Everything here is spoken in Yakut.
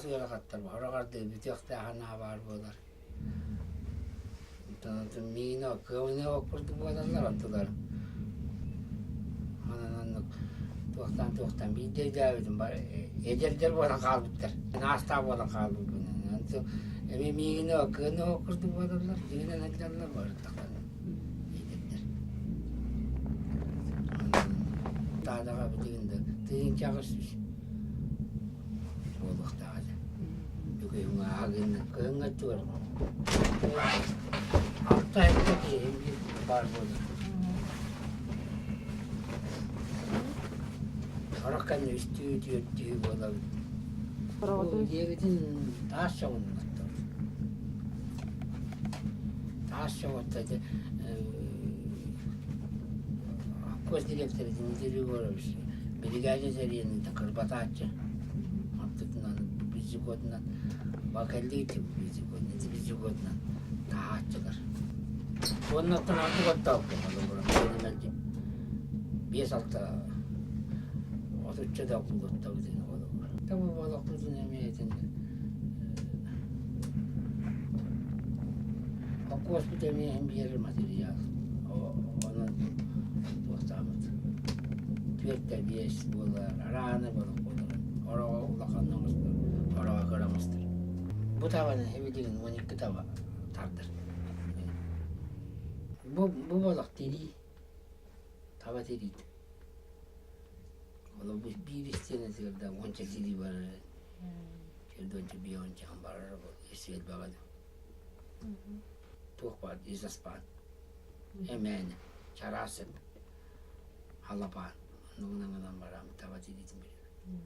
Араас ыарахаттар баҕар бүтүөхтээх анаа баар буолар. Онтон миин кыамньы курдук буолаллар онтулар. Онон оннук туохтаан-туохтаан биирдэ өйдөөбүтүм бары эдэрдэр буолан хаалбыттар. Наастаах буолан хаалбыппын. Онтон эмиэ миигин кыаны курдук буолаллар, дьиҥинэн сылдьаллар барыттахтарына эдэрдэр. Таадаҕа билигин да 1800 буолуохтаах этэ. Бүгүҥҥү ааҕыыны кыһыҥҥы өттүгэр алта сэттэ киһи биир баар буолар. Сорох кэннэ үстүү, түөртүү буолабыт. Дьиэбитин таас чоҕуннаттыбыт. Таас чоҕутта ити холкуос дириэктэрэ Дмитрий Егорович биригээдэ тэрийэн кырбатааччы. Аттытынан вездеходунан бакаллыыр вездеходунан вездеходунан таһааччылар. Уоннаттан ордук оттоохпун холобура мэлдьи биэс-алта отучча да кулуттабытын холобура. Табы буолахпытын эмиэ итинник Холкуоспут эмиэ иһин биэрэр материал. Онон туохтаабыт түөртэ биэс буолар, арааны буолар буолар. Ороҕо улахан оҥостор, ороҕо кыра оҥостор. Бу табаны билигин 12 таба тардар. Бу, бу болох тирии, таба тириитэ. Ол биир истиэнэтигэр да уонча тирии барар. Төрдүөнчэ биэһуонча барар элбэҕэ да. Туох баар изоспан, эмээнэ, чараас сэп, халапаан оннугунан гынан баран таба тириитин билэбит.